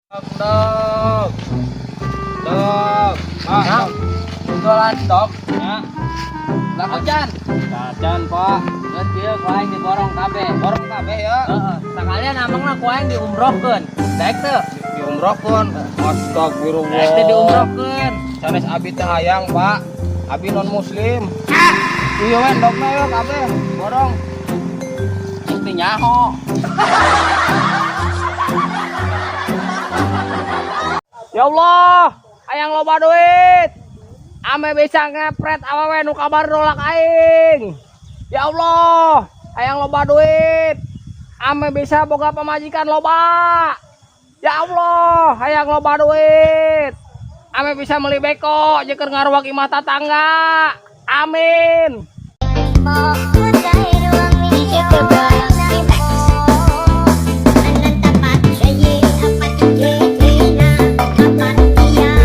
Dog. Dog. Ah, Jualan dog. ya. Laku can. Cacan, Pak. Geus kieu ku aing diborong kabeh. Borong kabeh ya. Heeh. Sakalian amangna ku aing diumrohkeun. Daek teu? Diumrohkeun. Astagfirullah. Daek teu diumrohkeun. Sanes abi teh hayang, Pak. Abi non muslim. Iya we dogna yo kabeh. Borong. Teu nyaho. Ya Allah, hayang loba duit. Ame bisa ngepret awewe nu kabar nolak aing. Ya Allah, hayang loba duit. Ame bisa boga pamajikan loba. Ya Allah, hayang loba duit. Ame bisa meuli beko jeung keur ngaruak imah tatangga. Amin.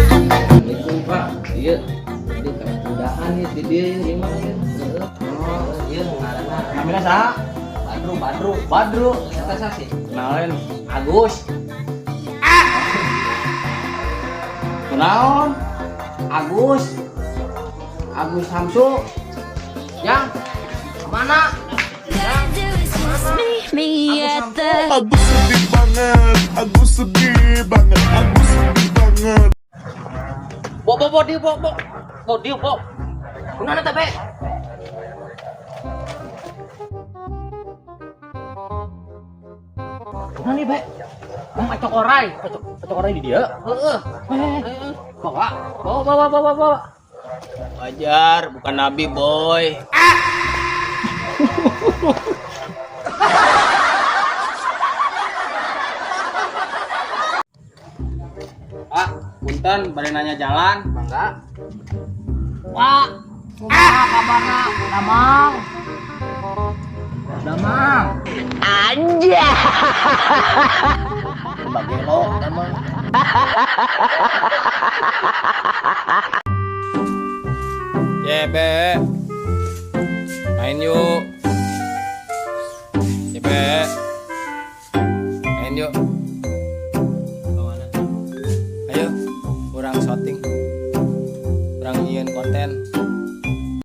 Assalamualaikum, Pak. Iya. Jadi udahan nih di dieu ieu mah. Oh, iya ngaranna Namina saha? Badru, Badru, Badru. Eta saha sih? Kenalin. Agus. Kunaon? Agus. Agus Samsu. Yang mana? Aku sedih banget, aku sedih banget, aku sedih banget. Bo bo bo dieu bo bo. Bo dieu bo. Kunaon eta be? Kunaon ieu be? Mau pacok orai, Pacok pacok orai di dia. Heeh. Bawa, bawa, bawa, bawa, bawa. Wajar, bukan nabi, boy. Pak, punten bade nanya jalan. Mangga. Pak, kumaha kabarna? Damang. Damang. Anjay. Bagelo, damang. Yebe. Main yuk. Yebe. Main yuk. Ayo, kurang shooting. Kurang nyieun konten.